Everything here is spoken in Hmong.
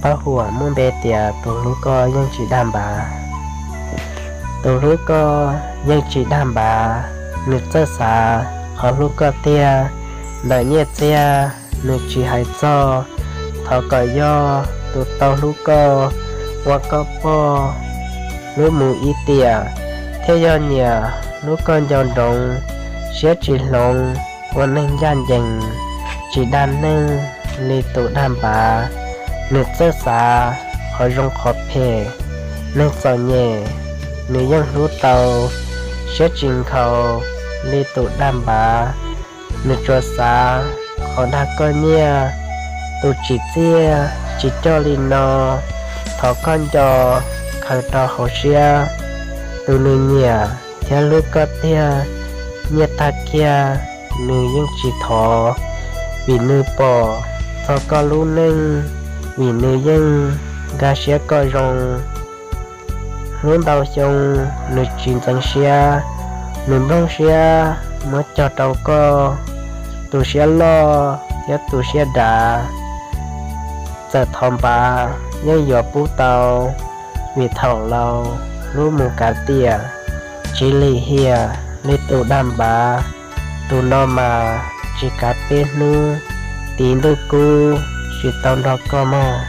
Taub huam muaj npe tias tus hlub koj yeej tsis dag npav. Tus hlub koj yeej tsis dag npav, nws txawj xav qhov hlub koj tiag. Ntawm nyiaj txiag nws tsis hais txog, thov kom yog tus tau hlub koj ua koj poj hlub mus ib tiam, thiaj yog niam hlub koj nco ntsoov, siab tsis hloov ua neeg ncaj ncees, tsis dag neeg li tus dag npav. Nws txawj xav qhov zoo qhov phem, neeg txom nyem nws yeej hlub tau, siab tsis nkhaus li tus dag npav. Nws tsuas xav qhov dag koj nyiaj, tus tsim txiaj tsis coj li no, thov koj nco khaws rau hauv siab. Tus nws nyiam thiab hlub koj tiag, nyiaj tag kiag nws yeej tsis thov, vim nws pom txog koj lub neej, vim nws yeej nkag siab koj zoo. Hlub ntau xyoo nws tsis ntxeev siab, nws nplooj siab muab cog rau koj, tus siab loj thiab tus siab dav. Txawm thov npav yeej yuav pub tau, vim thaum laus hlub mus kav tiam, tsis lim hiam li tus dag npav. Tus no mas tsis kav peb hnub, tiv ntuj kub tsis tau nrog koj mog.